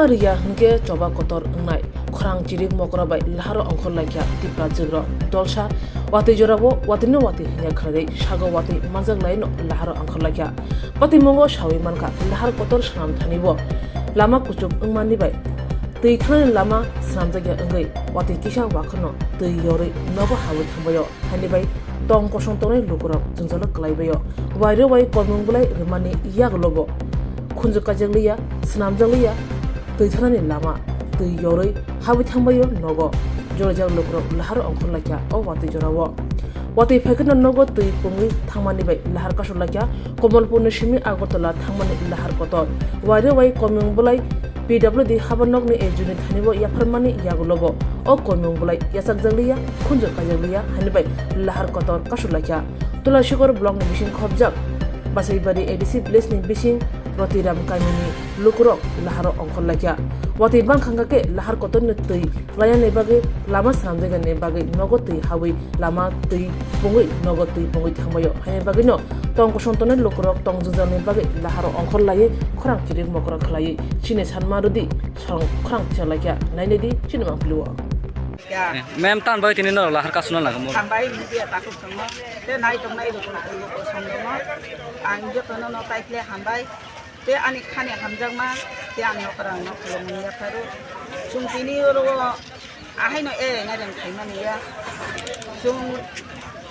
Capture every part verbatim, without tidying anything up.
Riya hwnkhe choba kotor wngnai. Khorang chirik mokra bai laharo ongkhor laikha Tipra jwkrok. Dolsa watwi jorao watwino watwi hwnya khwlairwi sago watwi manjak laino laharo ongkhor laikha. Patimungo sawi mankha lahar kotor swnam thani o lama kuchuk wngmani bai twi thanani lama swnamjakya wngwi watwi kisa wakhorno twi yorwi nogo hawi thangbaio. Haini bai tong kosong tongnai lukurok jwngjalo kwlaibaio. Wairwi wai komung bwlai rwmani yagulobo khunju kaijakliya, swnamjakliya, twi thanani lama twi yorwi habwi thangbaio nogo. Jorajak lukurok lahar ongkhor laikha o watwi jorao. Watwi phaikheno nogo twi pungwi thangmani bai lahar kasur laikha Komolpurni simi Agartala thangmani lahar kotor. Wairwi wai komung bwlai P W D haba nokni A G ni thani bo yapharmani yagulobo o komung bwlai yachakjakliya, khunju kaijakliya, haini bai lahar kotor kasur laikha. Tulashikor block ni bising khopjak Basaibari A D C village ni bising Rotiram kamini lukurok laharo ongkhor laikha. Watwi bangkha hwnkha khe lahar kotorni twi lainani bagwi lama swnamjaknani bagwi nogo twi hawi lama twi pungwi nogo twi pungwi thangbaio. Haini bagwino tong kosong tongnai lukurok tong jwngjangni bagwi laharo ongkhor laiwi khorang chirik mokra khwlaiwi chini sanma rwdi sorong khorang kisa laikha nainidi chini mangpili o. Ya. Eh, ma'am, tan bai tini norok lahar kasuna laga mo. Hambai media takhuk songmo. Te nai tongnai rok kosong dongmo. Ang jotono no taikhle hambai. Te ani khani hamjakma, te ani okrang no khulumung yapharo. Chwng tini oro ahaino ereng ereng khaimani ya. Chwng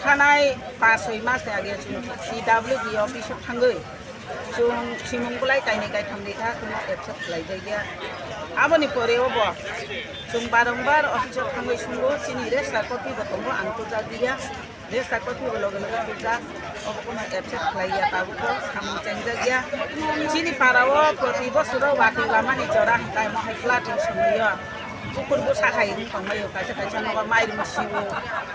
thanai pas soi mas ni age chwng P W D office o thangwi chwng simung bwlai kainwi kaitham ni kha, kuno accept khlai jak ya. Aboni pore obo chwng barombar office o thangwi sungo, chini register copy bo tongo, ang tubjak ya. Register copy bo loge loge tubjak, obo kuno accept khlai ya, tabuk bo samung chengjak ya. Chini para o proti bosoro watwi lamani jora hwnkhe mohai flooding somoi o. Bukur bwsa hai wng tongmai o, kaisa kaisa nogo mairum si o,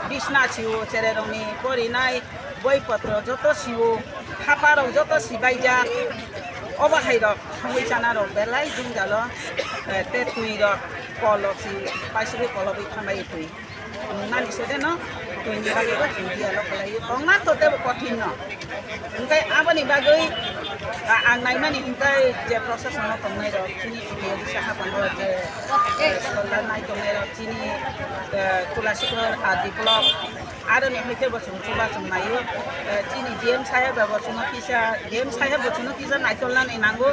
bisna si o, cherai rokni porinai boi potro joto si o, thapa rok joto si baijak. Obo hai rok songwi chana rok belai jwngjal o, eh, te twi rok kol rok si paisugwi kolobwi thambai twi. Nani se de no, twi ni bagwi bo chwng biya lo khlai o. Tongna to tebo kothin no. Hwnkhe aboni bagwi, a, ang naimani hwnkhe je process no tongnai rok, chini chini Odisha hapang o je, eh, soldar nai tongnai rok, chini, eh, Tulasikhor R D block, aroni hwnkhe bo chwng chuba chwng nai o. Eh, chini D M saheb bo chwngno kisa, D M saheb bo chwngno kisa naitol nani nango,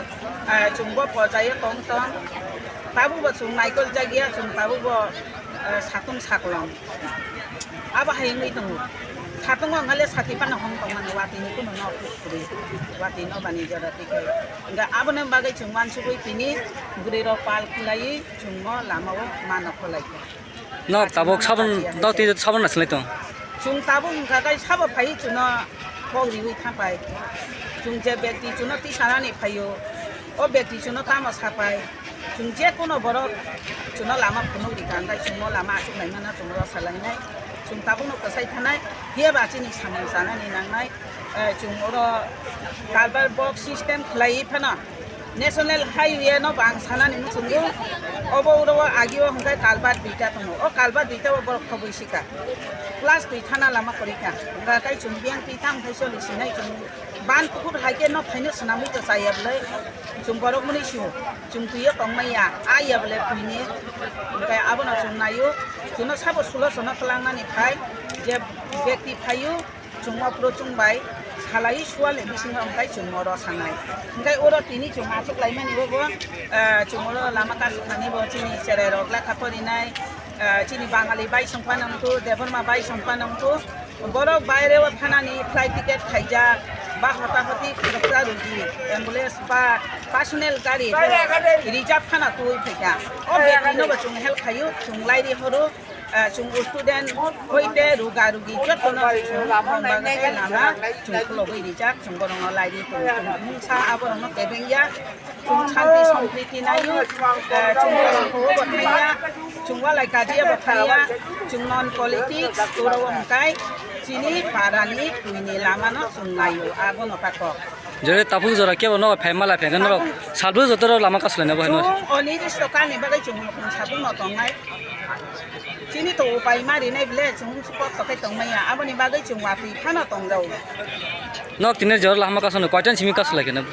eh, chwng bo porjai o tong tong. Tabuk bo chwng naikol jak ya, chwng tabuk bo, eh, satung saklong. Abo hai wngwi tongo. Satung o wngkha le sati phano hong tongmani, watwi ni kuno nok kwrwi. Watwi no bani jora twi khe. Hwnkhe aboni bagwi chwng uansugwi tini bwrwi rok pal khwlaiwi chwng o lama o mano khwlai kha. No tabuk sabon, no twi sabon na swlai tong. Chwng tabuk wngkha khe sabo phai chwngno kok riwi thapai. Chwng je bekti chwngno twi sanani phaio, o bekti chwngno tamo sapai. Chwng je kono borok chwngno lama phunuk rikha, hwnkhe chwngno lama achuk laimano chwngno salainai. Chwng tabukno kwsai thanai, phiya ba chini samung chanani nangnai. Eh, chwng oro culvert box system khlaiwi phano National Highway no bo ang sanani muchungo. Obo oro o agio hwnkhe culvert duita tongo. O culvert duita o borok khobwi sika. Plus twi thana lama kwrwi kha. Hwnkhe kai chwng biyang twi thang khai choli sinai chwng ban pukur hai khe no phaino swnamwi to chaya bwlai. Chwng borok mwnwi sio. Chwng twi o tongmaya. A ya bwlai twi ni. Hwnkhe abono chwng naio. Chwngno sabo sulo chwngno twlangnani phai je bekti phaio. Chwng o phuru chwng bai salai sual ni bisingo hwnkhe chwng oro sanai. Hwnkhe oro tini chwng achuk laimani bobo, eh, chwng oro lama kasuk thani bo chini cherai rok lekha porinai, eh, chini Bangali bai songpa nangtu, Debbarma bai songpa nangtu. Borok baire o thanani flight ticket khaijak, ba hota hoti khoroksa rugi, ambulance ba personal gari bo reserve khana twi phaikha. O bag no bo chwng help khaio, chwng lairi horo. Ah, chwng student hoite ruga rugi jotono chwng bangbago tei lama chwng khulogwi rijak, chwng borokno lairi tongo, chwng mungsa aborokno kebengya, chwng shanti sompriti naio, ah, chwng borokno bo thangya, chwng walai kajiya bo thangya, chwng non politics oro hwnkhe chini parani twini lamano chwng naio, abono kok. Jore tabuk jora kebo no phai mala phai norok salbru joto rok lama kasulai na bo hino. Chwng oni risto kani bagwi chwng sabung no tongnai. Chini to upai ma rinai bwle chwng support to khai tongmaya, aboni bagwi chwng watwi phano tongjao. Nok tini jora lama kasano koitan simi kasulai khe na?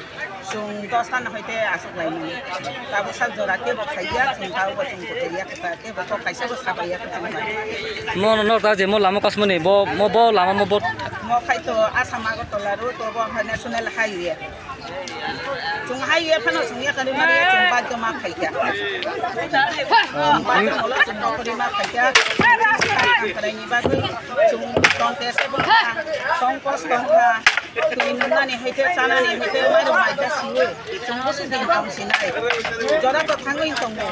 Chwng dos ta no hoite aswk lai mani. Tabuk sak jora kebo khaiya, chwng tabuk bo chwng kotor ya khe ta, kebo kok kaisa bo sabai ya khe chwng bai. Mo no ta je mo lama kasmani, bo, mo bo lama mo bo. Mo khai to Assam Agartala road, bo bo hai national highway. Chwng highway phano chwng ya kani mani, chwng bike ma khaikha. Bike mo lo chwng nokori ma khaikha. Khaini bagwi chwng tong te se bo kha, tong kos tong kha. Twi nungnani hai khe, chanani hai khe, mairum mai khe siwi. Chwng bwswk din tong sinai. Jora to thangwi tongo.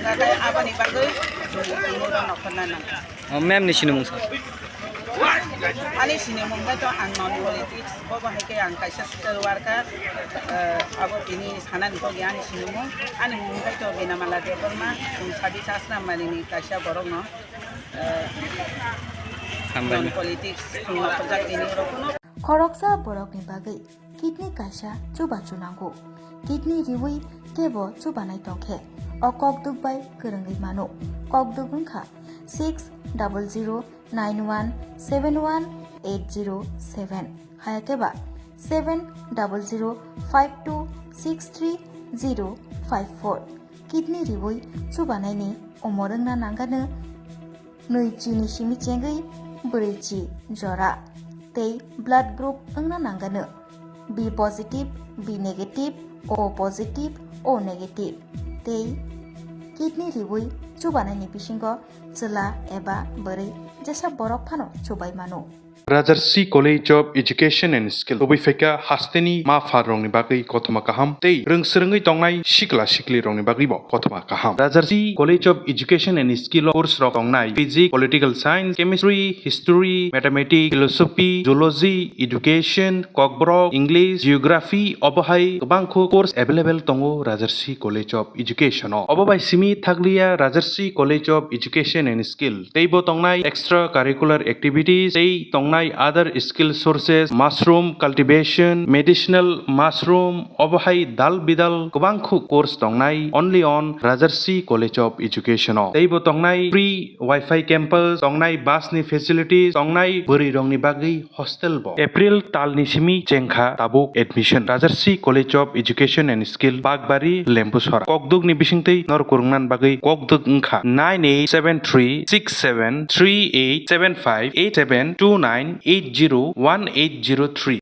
Nathai aboni bagwi chwng tini oro nokholna nang. O, ma'am ni sinimung sa. Ani sinimung bai to ang non politics, bo bo hai khe ang kaisa social worker. Eh, abo tini sanani kok ani sinimung. Ani mung bai to Binamala Debbarma, chwng sadi chasna mani ni kaisa borok no. Hambai. Khoroksa borokni bagwi kidney kaisa chubachu nango. Kidney riwi kebo chubanai tongkhe o kokduk bai kwrwngwi mano. Kokduk wngkha six double zero nine one seven one eight zero seven, hayakhe ba seven double zero five two six three zero five four. Kidney riwi chubanaini umor wngna nangano nwi chini simi chengwi brwi chi jora tei blood group wngna nangano B positive, B negative, O positive, O negative tei kidney riwi chubanaini bisingo chwla eba bwrwi jesa borok phano chubai mano. Rajarsi College of Education and Skill tubui phaikha hasteni ma pharrokni bagwi kothoma kaham tei rwngswrwngwi tongnai sikla siklirokni bagwibo kothoma kaham. Rajarsi College of Education and Skill o course rok tongnai Physics, Political Science, Chemistry, History, Mathematics, Philosophy, Zoology, Education, Kokborok, English, Geography, obo hai kwbangkho course available tongo Rajarsi College of Education o. Obo bai simi thakliya Rajarsi College of Education and Skill teibo tongnai extra curricular activities tei tongnai other skill sources, mushroom cultivation, medicinal mushroom, obo hai dal bidal kwbangkho course tongnai only on Rajarsi College of Education o. Teibo tongnai free Wi-Fi campus, tongnai bus ni facilities, tongnai bwrwi rokni bagwi hostel bo. April talni simi chengkha tabuk admission. Rajarsi College of Education and Skill, Bakbari, Lembusora. Kokdukni bisingtwi norok kwrwngna bagwi kokduk wngkha nine eight seven three six seven three eight seven five eight seven two nine eight zero one eight zero three.